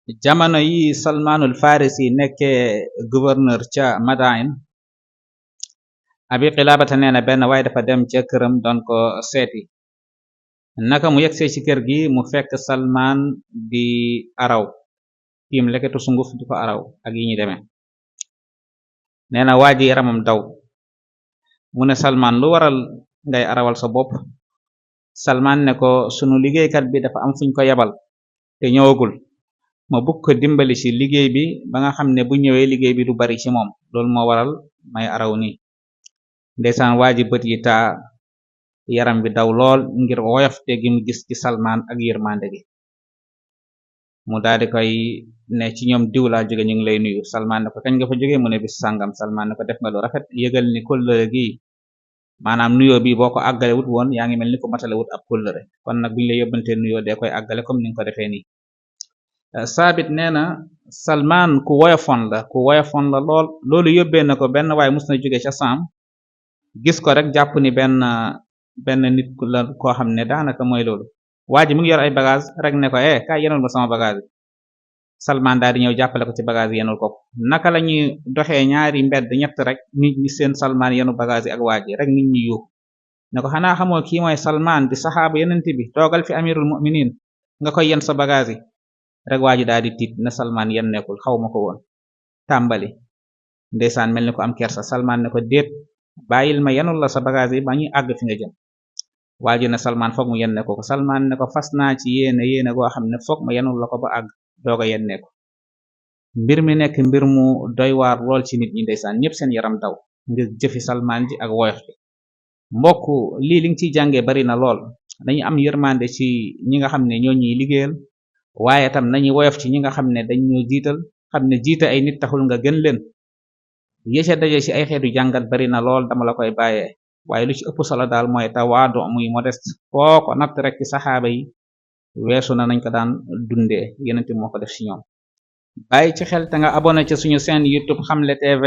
jamono yi Salmanul Farisi nekkee gouverneur ca Madain, Abi Qilaabata nee na benn waaye dafa dem ca këram doon ko seeti. naka mu yegsee ci kër gi mu fekk Salman di araw tiim leketu sunguf di ko araw ak yi ñu demee. nee na waa ji yaramam daw mu ne Salman lu waral ngay arawal sa bopp. Salman ne ko sunu liggéeykat bi dafa am fuñ ko yebal te ñëwagul, ma bëgg ko dimbali ci liggéey bi ba nga xam ne bu ñëwee liggéey bi du bari ci moom, loolu moo waral may araw nii. ndeysaan waa ji bët yi taa, yaram bi daw lool ngir woyofte gi mu gis ci Salman ak yërmande gi. mu daldi koy ne ci ñoom diw laa jóge, ñu ngi lay nuyu. Salman ne ko kañ nga fa jóge, mu ne bis sàngam. Salman ne ko def nga lu rafet, yëgal ni kóllëre gi maanaam nuyoo bi boo ko àggale wut woon yaa ngi mel ni ko matale wut ab kóllëre, kon nag buñu lay yóbbante nuyoo dee koy àggale comme ni nga ko defee nii. Saabit nee na Salman ku woyofoon la lool. loolu yóbbee na ko benn waaye mus na jóge ca Saam gis ko rek jàpp ni benn nit la koo xam ne daanaka mooy loolu. waa ji mu ngi yor ay bagage rek ne ko kaay yenul ma sama bagage yi. Salman daal di ñëw jàppale ko ci bagage yi yenul ko. naka la ñuy doxee ñaari mbedd ñett rek nit ñi seen Salman yenu bagage yi ak waa ji rek nit ñi yuux ne ko xanaa xamoo kii mooy Salman di saxaaba yenent bi, toogal fi amirul mu'minin nga koy yen sa bagage yi. rek waa ji daal di tiit ne Salman yen nekkul, xaw ma ko woon. tàmbali ndeysaan mel ni ko am kersa. Salman ne ko déet, bàyyil ma yenul la sa bagage yi ba ñuy àgg fi nga jëm. waa ji ne Salman foog mu yenne ko. Salman ne ko fas naa ci yéene goo xam ne foog ma yenul la ko ba àgg doog a yenne ko. mbir mi nekk mbir mu doy waar lool ci nit ñi, ndeysaan ñëpp seen yaram daw ngir jëfi Salman ji ak woyof bi. mbokk lii li nga ciy jàngee bari na lool. dañu am yërmande ci ñi nga xam ne ñoo ñuy liggéeyal, waaye tam nañu woyof ci ñi nga xam ne dañ ñoo jiital, xam ne jiite ay nit taxul nga gën leen. yéca daje ci ay xeetu jàngat bari na lool, dama la koy bàyyee. waaye lu ci ëpp solo daal mooy tawaadu muy modeste. foo ko natt rek ci saxaaba yi weesu na nañ ko daan dundee, yenente moo ko def ci ñoom. bàyyi ci xel te nga abonné ci suñu chaîne YouTube Xamle TV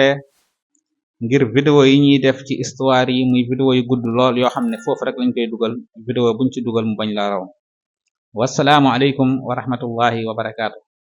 ngir vidéo yi ñuy def ci histoire yi muy vidéo yu gudd lool yoo xam ne foofu rek lañ koy dugal, vidéo buñ ci dugal mu bañ la raw. wassalaamu aleykum wa rahmatullahi wa barakaatu.